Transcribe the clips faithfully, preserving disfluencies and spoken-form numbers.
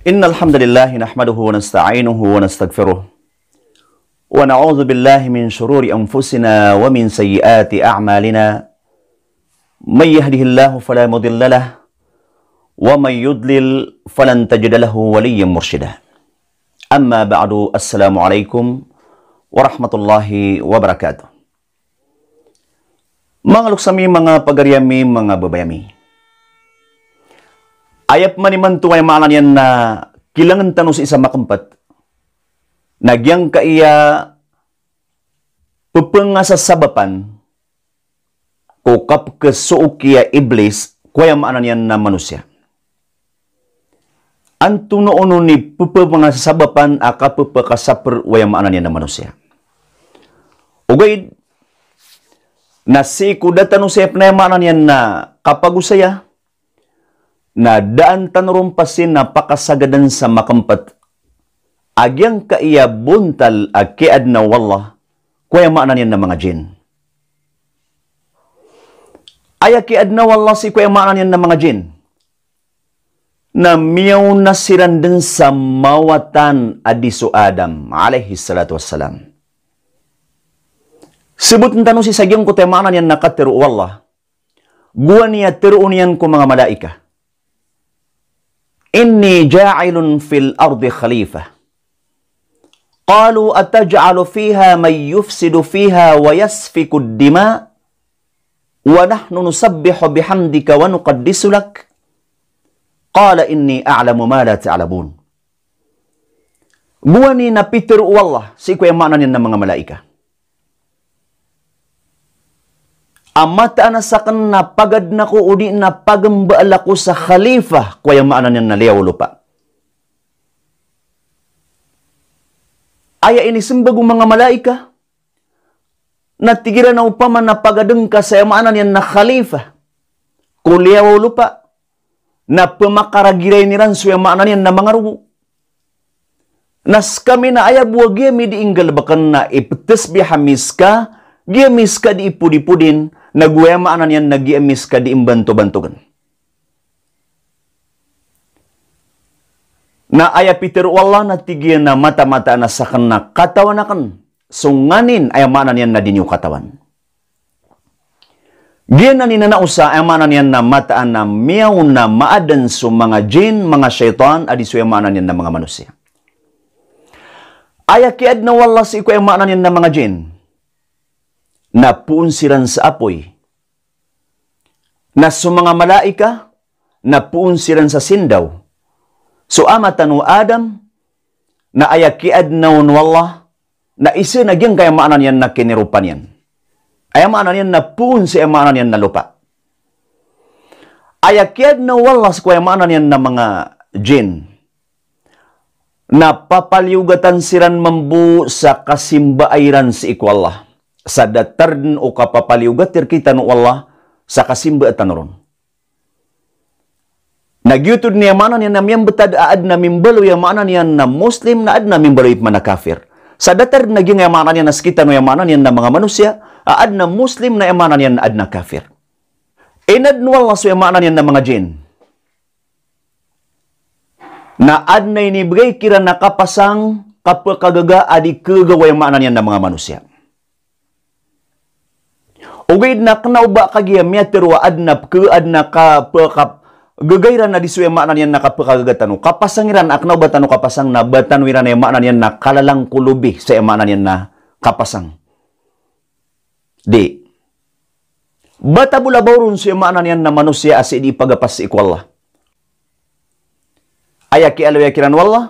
إن الحمد لله نحمده ونستعينه ونستغفره، ونعوذ بالله من شرور أنفسنا ومن سيئات أعمالنا. من يهده الله فلا مضل له، ومن يضلل فلن تجد له وليا مرشدا. أما بعد، السلام عليكم ورحمة الله وبركاته. Manga loks ami, manga pagari ami, manga babay ami. Aya pman imanto, aya maana niyan na kilangan tano sii sa makempat, na giyangkaya pepengasasabapan ko kapekesooki a Iblis ko, aya maana niyan na, manosiya. Antonaa onon i pepepengasasabapan a kapepekasaper o, aya maana niyan na, manosiya? Ogaid na sii ko da tano saya pn, aya maana niyan na, kapagosaya, na daan tano ron pasin na pakasagadan sa makempat a giyangkaya bontal a kiyaadna o Allah ko, aya maana niyan na, manga jin. Aya kiyaadna o Allah sii ko, aya maana niyan na, manga jin, na miyaona siran dn sa mawatan a di so Adam alayhis salatu wassalam. Sebotn tano sii sa giyangkoto, aya maana niyan na, katero o Allah. Gowani a teroon iyan ko manga malaika: إني جاعل في الأرض خليفة. قالوا أتجعل فيها من يفسد فيها ويسفك الدماء ونحن نسبح بحمدك ونقدس لك. قال إني أعلم ما لا تعلمون. Gowani na pitero o Allah sii ko, aya maana niyan na, manga malaika, a mataan a saken na pagadn ako odi na pagembaal ako sa khalifa ko, aya maana niyan na, liyawaw o lopa. Aya inisembag o manga malaika na tig iran a opama na pagadn ka sa, aya maana niyan na, khalifa ko liyawaw o lopa, na pemakaragirain iran so, aya maana niyan na, manga rogo. Na sekami na aya bo a giyami di inggalebeken na ipetesbih ami seka, giyami seka di ipodipodin, na go, aya maana niyan na, giyami seka di imbantobantogen. Na aya pitero o Allah na tig iyan a matamataan a saken na katawan aken so nganin, aya maana niyan na, di niyo katawan. Giyanan i nanaosa, aya maana niyan na, mataan a miyaona maaden so manga jin, manga shaytan, a di so, aya maana niyan na, manga manosiya. Aya kiyaadna o Allah sii ko, aya maana niyan na, manga jin, na poon siran sa apoy. Na so manga malaika na poon siran sa sindaw. So ama tano a Adam na aya kiyaadna on o Allah na isa na giyangkaya maana niyan na kiniropa niyan. Aya maana niyan na poon sa, aya maana niyan na, lopa. Aya kiyaadna o Allah sii ko, aya maana niyan na, manga jin na papaliyogatan siran mambo sa kasimbaa iran sii ko Allah. Sa datar den o kapapaliyogat i rekitano o Allah sa kasimbaa tano ron. Na giyoto den, aya maana niyan na, miyambetad a aden a mimbaloy, aya maana niyan na, Muslim, na aden a mimbaloy pman a kafir. Sa datar den a giyangkaya maana niyan na sekitano, aya maana niyan na, manga manosiya, a aden a Muslim na, aya maana niyan na, aden a kafir. Inaden o Allah so, aya maana niyan na, manga jin na aden a inibegay kiran a kapasang, kapekagaga a di kagaga o, aya maana niyan na, manga manosiya. Ogaid na kena o ba kagiya miyatero a aden a peke-, aden a kapekagaga iran a di so, aya maana niyan na, kapekagaga tano. Kapasang iran a kena o ba tano kapasang na ba tano iran, aya maana niyan na, kalalangkolobi sa, aya maana niyan na, kapasang. Di. Ba tabola ba oron so, aya maana niyan na, manosiya a sii di ipagapas sii ko Allah. Aya kiyaaloya kiran o Allah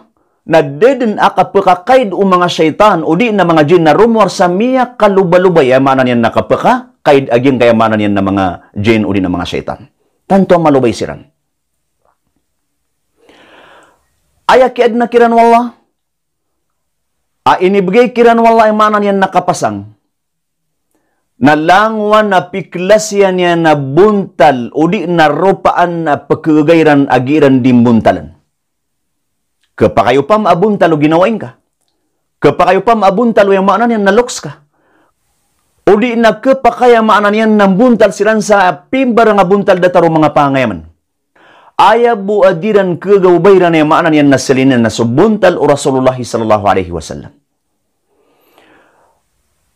na da den a kapekakaid o manga shaytan odi na manga jin na romowar sa miyakalobalobay, aya maana niyan na, kapekakaid a giyangkaya maana niyan na, manga jin odi na manga shaytan. Tanto a malobay siran. Aya kiyaadna kiran o Allah a inibegay kiran o Allah, aya maana niyan na, kapasang, na langowan a piklasiyan iyan a bontal odi na ropaan a pekegegay ran a giiran di mbontalan. Kepakay opama a bontal o ginawa ingka. Kepakay opama a bontal o, aya maana niyan na, loks ka. Odi na kepakay, aya maana niyan na, mbontal siran sa pimbarang a bontal datar o manga pangangayaman. Aya bo a di ran kegawbay ran, aya maana niyan na selin iyan na so bontal o Rasulullah sallallahu alaihi wasallam.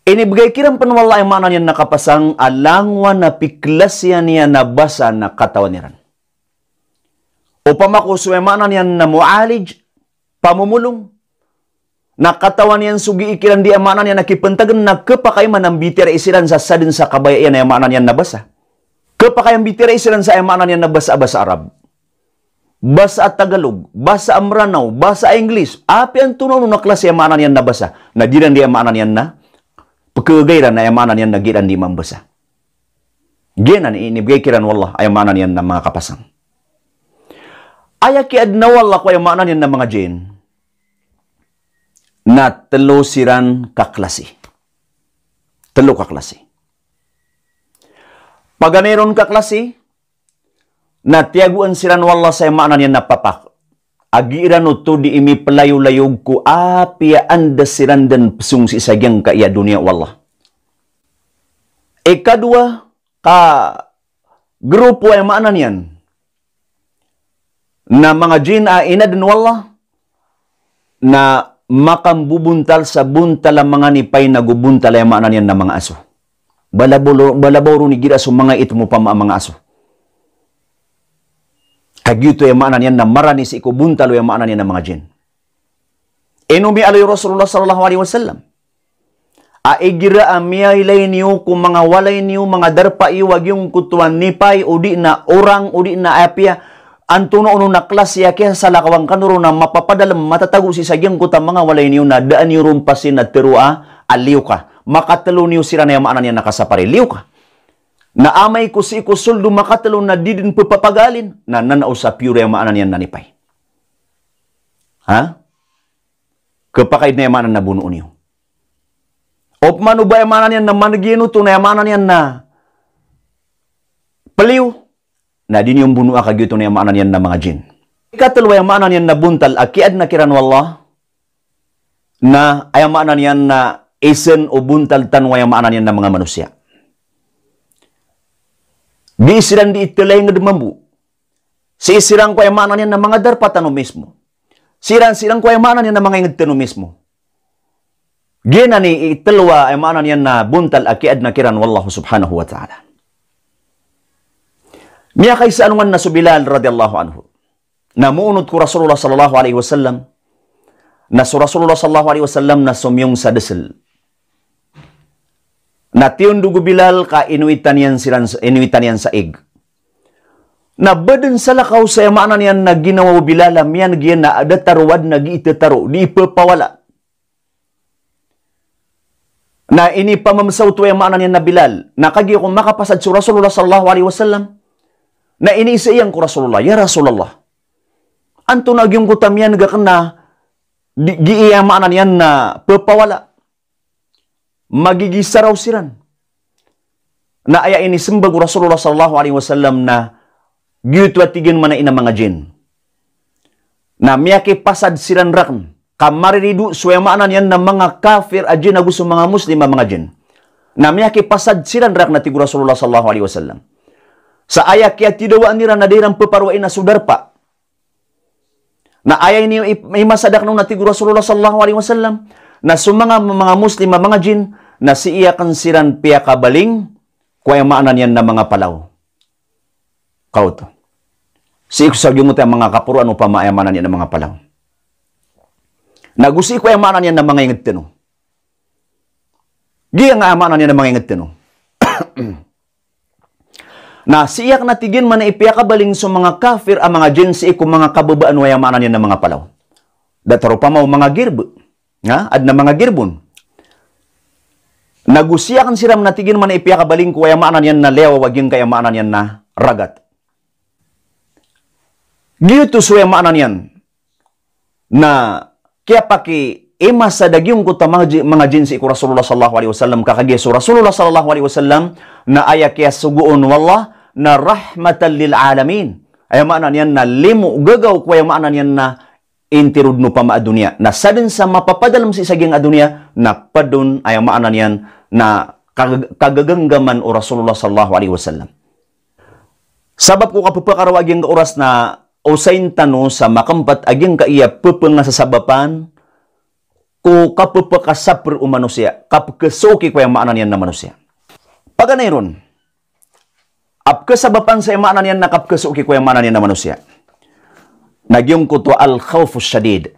Inibegay kiran pen o Allah, aya maana niyan na kapasang, a langowan a piklasiyan iyan a basa na katawan iran. Opama ko so, aya maana niyan na mu'alij, pamomolong, na katawan iyan so gii kiran di, aya maana niyan na kipentagen, na kepakay man a mbitiyarai siran sa saden sa kabaya iyan, aya maana niyan na basa. Kepakay a mbitiyarai siran sa, aya maana niyan na basa, basa Arab, basa Tagalog, basa Meranaw, basa English, apiya antonaa on a klasi, aya maana niyan na basa, na di ran di, aya maana niyan na pekegay ran, aya maana niyan na gii ran di mambasa. Giyanan i inibegay kiran o Allah, aya maana niyan na manga kapasang. Aya kiyaden o Allah ko, aya maana niyan na manga jin, na telo siran ka klasi. Telo ka klasi. Paganay ron ka klasi, na tiyagoan siran o Allah sa, aya maana niyan na papak a gii ran oto di imipelayolayog ko apiya anda siran den pesong sii sa giyangkaya doniya o Allah. Ikadowa ka grupo, aya maana niyan na manga jin a inaden o Allah, na makambobontal sa bontal a manga nipay nago bontal, aya maana niyan na manga aso. Bala bo ro-, bala bo ron igira so manga item opama a manga aso. Ka giyoto, aya maana niyan na marani sii ko bontal o, aya maana niyan na manga jin. Ino miyaaloy o Rasulullah sallallahu alaihi wasallam a igira a miyailay niyo ko manga walay niyo, manga darpa iyo a giyangkoto a nipay, o di na orang, o di na apiya antonaa on a klasi a kiyasalakawan kano ron a mapapadalem, matatago sii sa giyangkoto a manga walay niyo, na daan iyo ron pasin a teroa a liyoka. Makatelo niyo siran, aya maana niyan na kasapari, liyoka. Na amay ko sii ko soldo makatelo na di den pepapagalin, na nana o sa pure, aya maana niyan na nipay. Ha? Kepakay den, aya maana niyan na bonoon iyo. Opama o ba, aya maana niyan na maneg iyan oto na, aya maana niyan na peliyo, na di niyo mbonoa, ka giyoto na, aya maana niyan na manga jin. Ikatelo, aya maana niyan na bontal a kiyaden kiran o Allah, na aya maana niyan na isen o bontal tano, aya maana niyan na manga manosiya. Di siran di itelay nged mambo. Sii siran ko, aya maana niyan na manga darpa tano mismo. Siran, siran ko, aya maana niyan na manga inged tano mismo. Giyanan i telo a, aya maana niyan na bontal a kiyaden kiran o Allah subhanahu wa ta'ala. Miyakaisa alongan na so Bilal radhiyallahu anhu na moonot ko Rasulullah sallallahu alaihi wasallam. Na so Rasulullah sallallahu alaihi wasallam na somiyong sa desel. Na tiyondog o Bilal ka inowitan iyan siran, inowitan iyan sa ig. Na ba den salakaw sa, aya maana niyan na ginawa o Bilal a miyaneg iyan na da taro, aden a gii tetaro, di ipepawala. Na inipamamsaw oto, aya maana niyan na Bilal. Na kagiya ko makapasad so Rasulullah sallallahu alaihi wasallam, na iniisa iyan ko Rasulullah, "Ya Rasulullah, antonaa giyangkoto a miyaneg aken na di, gii, aya maana niyan na pepawala, magigisaraw siran?" Na aya inisembag o Rasulullah sallallahu alaihi wasallam na giyoto a tig iyan mambo a manga jin. Na miyakipasad siran raken. Ka marirido so, aya maana niyan na manga kafir a jin ago so manga Muslim a manga jin. Na miyakipasad siran raken, a tig o Rasulullah sallallahu alaihi wasallam. Sa aya kiyatidawaan iran na da iran peparowaina so darpa. Na aya ini i-, imasad aken on, a tig o Rasulullah sallallahu alaihi wasallam, na so manga, manga Muslim a manga jin, na sii aken siran piyakabaling ko, aya maana niyan na manga palaw. Kaoto. Sii ko sa giyangkoto a manga kaporoan opama, aya maana niyan na manga palaw. Na go sii ko, aya maana niyan na manga inged tano. Giyangkai a maana niyan na manga inged tano. Na sii aken, a tig iyan, mambo a ipiyakabaling so manga kafir a manga jin sii ko manga kababaan o, aya maana niyan na manga palaw. Datar opama o manga girb. Na aden a manga girb on. Na go sii aken siran, a tig iyan, mambo a ipiyakabaling ko, aya maana niyan na liyawaw a giyangkai a maana niyan na ragat. Giyoto so, aya maana niyan na kiyapakaimasad a giyangkoto a manga ji-, manga jin sii ko Rasulullah sallallahu alaihi wasallam, ka kagiya so Rasulullah sallallahu alaihi wasallam na aya kiyasogoon o Allah na rahmatan lil alamin. Aya maana niyan na limo gagaw ko, aya maana niyan na intiro den opama a doniya. Na saden sa mapapadalem sii sa giyangkai a doniya, na ped on, aya maana niyan na kag-, kagaganggaman o Rasulullah sallallahu alaihi wasallam. Sabap ko kapepakaraw a giyangkai a oras na osayin tano sa makempat a giyangkai a pepengasasabapan ko kapepakasaper o manosiya, kapekesooki ko aya maana niyan na manosiya. Paganay ron, a pekesabapan sa aya maana niyan na kapekesooki ko aya maana niyan na manosiya, na giyangkoto a al-khawfus shadid.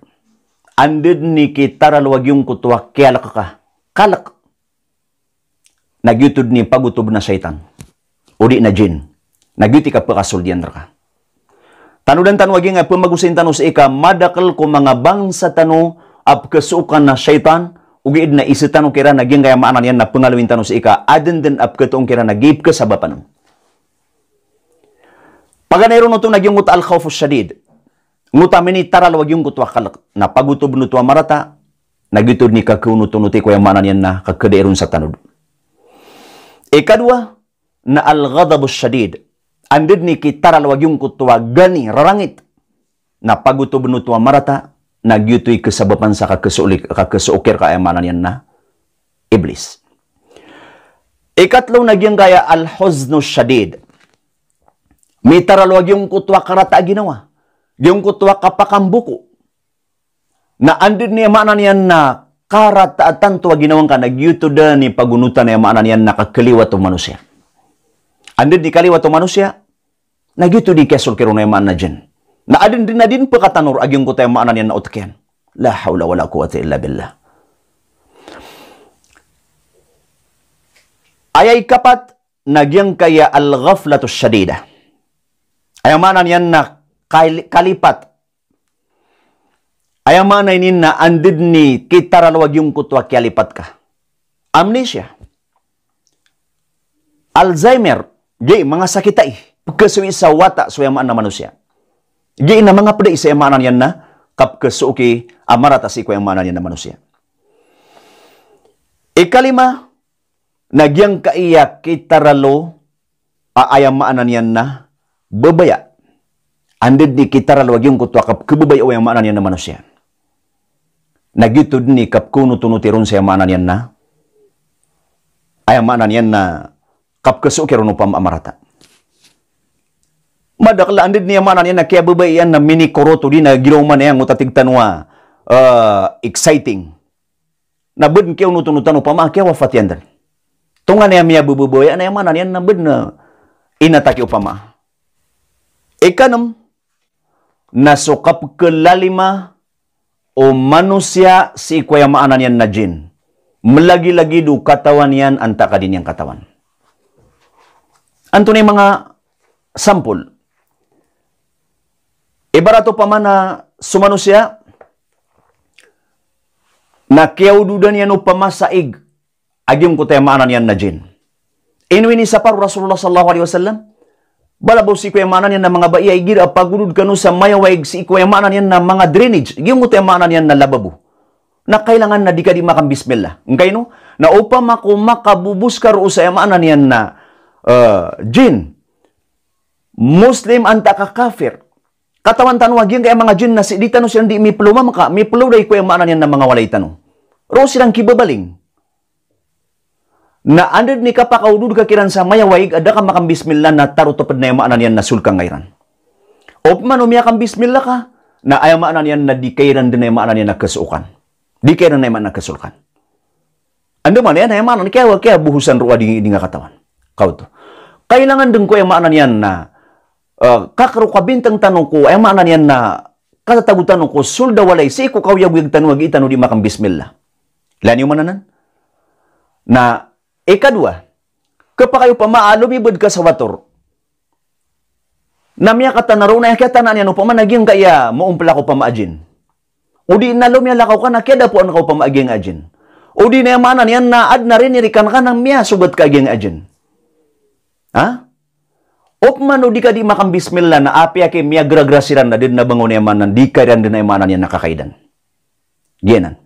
Anda den i kitaralo a giyangkoto a kiyalek ka, kalek, na giyoto den i pagotoben a shaytan odi na jinn. Na giyoto i kapekasold iyan reka. Tanodan tano a giyangkai a pemagosayin tano sii ka madakel ko manga bangsa tano a pekesookan a shaytan, ogaid na isa tano kiran a giyangkai a maana niyan na pengalowin tano sii ka aden den a peketoon kiran a giya i pekesabapan on. Paganay ron oto na giyangkoto a al-khawfus shadid. Ngoto a minitaralo a giyangkoto a kalek, na pagotoben oto a marata, na giyoto den i kakeonotonoti ko aya maana niyan na kakeda iron sa tanod. Ikadowa na al-ghadabus shadid. Anda den i kitaralo a giyangkoto a gani, rarangit, na pagotoben oto a marata, na giyoto i kesabapan sa kakesooli-, kakesooki reka aya maana niyan na Iblis. Ikatlo na giyangkai a al-huznus shadid. Mitaralo a giyangkoto a karata a ginawa, giyangkoto a kapakamboko. Na anda den i aya maana niyan na karata a tanto a ginawa ngka, na giyoto den i pagonotan aya maana niyan na kakeliwat o manosiya. Anda den i kaliwat o manosiya, na giyoto den i kiyasolki ron aya maana na jinn. Na aden den a di den pekatanor a giyangkoto aya maana niyan na otek iyan. La hawla wala quwwata illa billah. Aya ikapat na giyangkai a al-ghaflatus shadida. Aya maana niyan na kal-, kalipat. Aya maana ini na anda den i kitaralo a giyangkoto a kiyalipat ka. Amnesia. Alzheimer, giya i manga sakit ai pekesowi sa wata so aya maana na manosiya. Giya i na manga peda i sa aya maana niyan na kapekesooki a marata sii ko aya maana niyan na manosiya. Ikalima na giyangkai a kitaralo a aya maana niyan na babaya. Anda den i kitaralo a giyangkoto a kapekebabaya o aya maana niyan na manosiya, na giyoto den i kapekeonotonoti ron sa aya maana niyan na, aya maana niyan na kapekesooki ron opama a marata. Madakel a anda den i aya maana niyan na kiyababaya iyan na minikoroto di na giraw man iyan ngoto a tig tano a, eh, exciting. Na bed kiyaonotonotan opama a kiyawafat iyan den. Tonganay a miyabababaya na aya maana niyan na bed na inataki opama. Ikanem na so kapekelalima o manosiya sii ko aya maana niyan na jinn. Melagilagid o katawan iyan antaa ka di niyan katawan. Antonaa i manga sampol? Ibarat opama na so manosiya na kiyaododan iyan opama sa ig a giyangkoto aya maana niyan na jinn. Ino inisapar o Rasulullah sallallahu alaihi wasallam, bala bo sii ko aya maana niyan na manga bai a igira pagodod kano sa mayawaig sii ko aya maana niyan na manga drainage, giyangkoto aya maana niyan na lababo, na kailangan na di ka di makambismillah. Ngkaino? Na opama ko makabobos ka roo sa aya maana niyan na, eh, jinn, Muslim antaa ka kafir, katawan tano a giyangkai a manga jinn na sii di tano siran di mipelo mamka, mipelo dai ko aya maana niyan na manga walay tano. Roo siran kibabaling. Na anda den i kapakaodod ka kiran sa mayawaig a da ka makambismillah na tarotop den aya maana niyan na sold ka ngka iran. Opama o miyakambismillah ka, na aya maana niyan na di ka iran den aya maana niyan na kesookan. Di ka iran aya maana na kesolkan. Andamanaya na aya maana niyan kiya, kiyabohosan roo a di, di ngka katawan. Kaoto. Kailangan den ko aya maana niyan na, eh, kakero kabintang tano ko, aya maana niyan na katatago tano ko sold a walay sii ko kaoyagoyag tano a gii tano di makambismillah. Laniyo man anan. Na ikadowa, kepakay opama a lomibed ka sa wator na miyakatana roo na aya kiyatanaan iyan opama na giyangkai a maompel ako opama a jinn. O di na lomiyalakaw ka na kiyadapoan ka opama a giyangkai a jinn. O di na aya maana niyan na aden a rinirikan ka na miyasogat ka a giyangkai a jinn. Ha? Opama o di ka di makambismillah na apiya ki miyagragra siran na di den a bangon aya maana, di ka iran den aya maana niyan na kakaidan. Giyanan.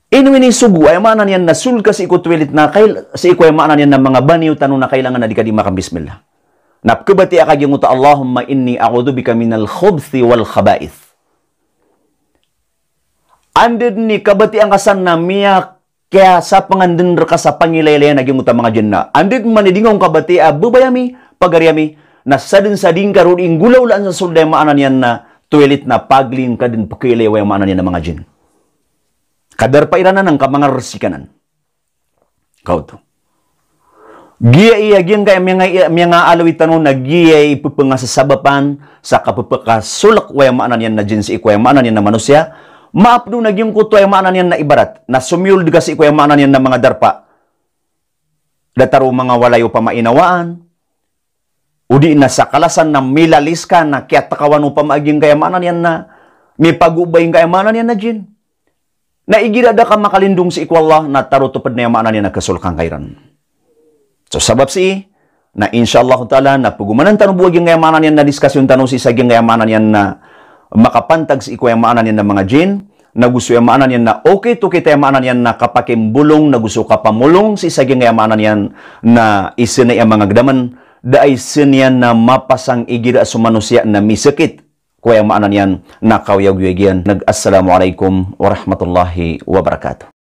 Ino inisogo, aya maana niyan na sold ka sii ko toilet na kail-, sii ko aya maana niyan na manga baniyo tano na kailangan na di ka di makambismillah. Na pekebatiya ka giyangkoto a Allahumma inni a'udhu bika minal khubthi wal khaba'ith. Anda den i kabatiya ngka san na miya kiyasapangan den reka sa pangilaylayan a giyangkoto a manga jin na. Anda den man i di ngka kabatiya a babay ami, pagari ami, na saden sa di ngka roo di nggolawlaan sa sold a aya maana niyan na toilet na pagli ngka den pekailay o aya maana niyan na manga jin. Ka darpa iran anan ka manga resik anan. Kaoto. Giya i a giyangkaya miyanga, miyangaaloy tano na giya i pepengasasabapan sa kapepekasolek o aya maana niyan na jin sii ko aya maana niyan na manosiya. Maap den a giyangkoto aya maana niyan na ibarat na somiyold ka sii ko aya maana niyan na manga darpa. Datar o manga walay o pamainawaan. O di na sa kalasan na milalis ka na kiyatakawan o pama a giyangkaya maana niyan na mipagobay ngkaya maana niyan na jin. Na igira da ka makalindong sii ko Allah na tarotoped na aya maana niyan na kesolek angka iran. So sabap sii na insha Allah taala na pegomanan tano bo a giyangkaya maana niyan na diskasyon tano sii sa giyangkaya maana niyan na makapantag sii ko aya maana niyan na manga jin, na go so aya maana niyan na okit-okit aya maana niyan na kapakimbolong, na go so kapamolong sii sa giyangkaya maana niyan na isa na aya manga gedamen, da a isa niyan na mapasang igira so manosiya na misekit ko aya maana niyan na kaoyagoyag iyan. Nag-, Assalamu alaikum warahmatullahi wabarakatuh.